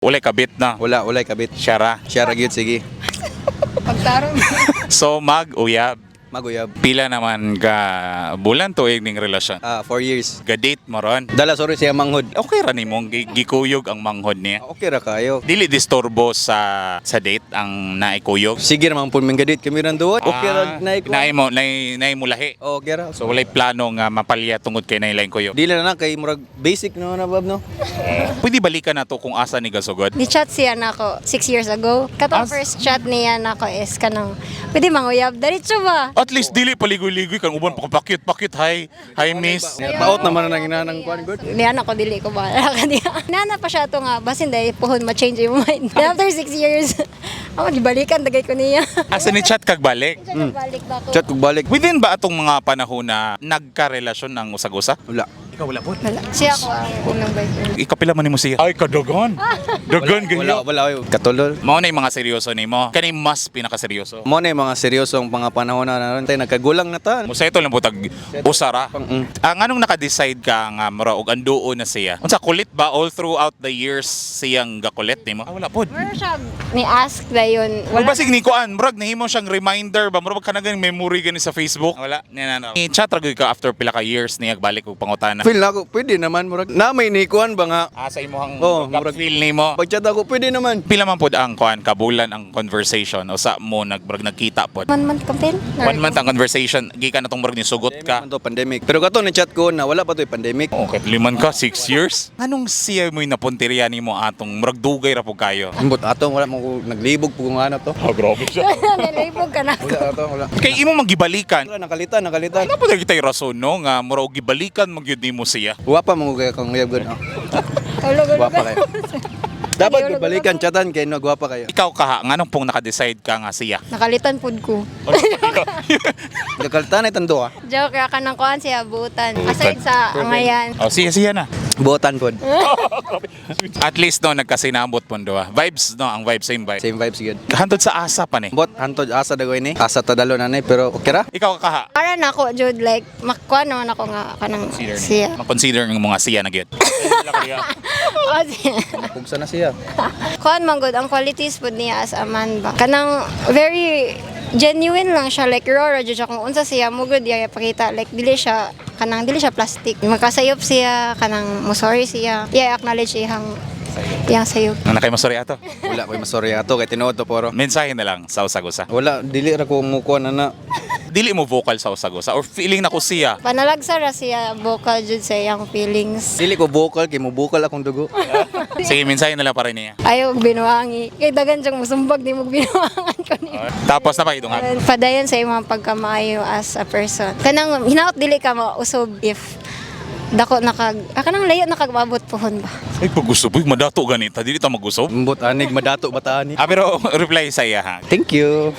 Walay kabit na. Wala, walay kabit. Siya ra. Siya ra gyud, sige. Pagtarong. So mag-uyab. Maguyab. Pila naman ka bulan tuig ning relasyon? Ah, 4 years. Ga-date mo ron? Dala sorry siya manghod. Okay ra nimong gikuyog ang manghod niya. Okay ra kayo. Dili disturbo sa date ang naikuyog. Sige naman po ming gadate kami ran duwa. Okay ra na iko. Naay mo naay mo lahi. Okay ra. So walay plano nga mapalya tungod kay naay laing kuyog. Dili na na kay murag basic no na bab no. Pwede balikan na to kung asa ni gasugod. Ni chat siya nako 6 years ago. Katong first chat niya nako is kanang pwede manguyab. Diretso ba? At least dili paligoy-ligoy kang uban pakit pakit, hi hi miss. Paot naman na nang inanang kuan good. Niya nako dili ko bahala ka niya. Nana pa siya to nga basin dahil pohon ma-change yung mind. Then after 6 years, ako gibalikan dagay ko niya. Asa ni chat kag balik? Balik ba ko? Chat kog balik. Within ba atong mga panahon na nagkarelasyon ng usag-usa? Wala. Ikaw wala po. Wala. Siya ako ang unang boyfriend. Ikapila man nimo siya. Ay kadagan. Dagan Wala, ganyo. wala oy. Katulol. Mao na yung mga seryoso nimo. Kani mas pinakaseryoso. Mo na yung mga seryosong mga panahon na naron tayo nagkagulang na ta. Mo settle lang po tag usara. Pang. Ang anong naka-decide ka nga mura og anduo na siya? Unsa kulit ba all throughout the years siyang gakulit nimo? Ah, wala pod. Meron siya ni ask na yun. Wala basig ni kuan, murag nahimo siyang reminder ba, murag ka na ganing memory gani sa Facebook. Wala, niya na. Ni-chat ra gyud ka after pila ka years niya balik og pangutana. Feel na ako pwede naman murag na may ni kuan ba nga. Ah, sa imong Oo, gut feel nimo. Pag chat ako pwede naman. Pila man pod ang kuan kabulan ang conversation o sa mo nagbrag nagkita pod? One month kampil? One month ang conversation, gikan na tong murag ni sugot ka. Man to pandemic. Pero kato ni chat ko na wala pa to pandemic. Okay, liman ka, 6 years. Anong siya mo'y napunteriya nimo atong murag dugay ra po kayo? Ambot ato wala mo ko naglibog po kung ano to. Oh, grabe siya. Nalibog ka na. Wala ato wala. Kay imo manggibalikan. Wala nakalitan nakalitan. Ano po kitay rason no nga mura og gibalikan magyud nimo siya? Wa pa mo kay kang uyab gud. Ulog, ulog. Wa pa kayo. Dapat gud balikan chatan kay no gwapa kayo. Ikaw kaha, nganong pong naka-decide ka nga siya? Nakalitan pud ko. Nakalitan ay tando ah. Joke ra ka ng kuan siya buutan. Aside sa angayan. Oh, siya siya na. Buotan pod. At least no nagkasinabot pon duha. Vibes no, ang vibe same vibe. Same vibes gud. Hantod sa asa pa ni. Bot hantod asa dagoy ni. Asa tadalo na ni pero okay ra. Ikaw kaha. Para na ako jud like makuan naman ako nga kanang siya. Ma-consider ng mga siya na gyud. Oh, siya. Pugsa na siya. Kuan man gud ang qualities pud niya as a man ba. Kanang very genuine lang siya, like raw ra jud siya kung unsa siya mo gud iya pakita, like dili siya kanang dili siya plastic. Makasayop siya kanang mo sorry siya. Yeah, acknowledge iyang iyang sayop. Nang nakay masori ato. Wala koy masorry ato kay tinuod to poro. Mensahe na lang sa usag-usa. Wala dili ra ko mukuan ana. Dili mo vocal sa usag-usa or feeling na ko siya. Panalagsa ra siya vocal jud sa iyang feelings. Dili ko vocal kay mo vocal akong dugo. Sige, mensahe na lang para niya. Ayaw og binuangi. Kay dagan siyang musumbag di mo binuangan ko niya. Tapos na pa idungan. Padayon sa imong pagkamaayo as a person. Kanang hinaot dili ka mausob if dako nakag kanang layo nakag maabot pohon ba. Ay, pag-usob, uy, madato ganita. Dili ta mag-usob. Ambot anig madato bataan ni. Ah, pero reply sa iya ha. Thank you.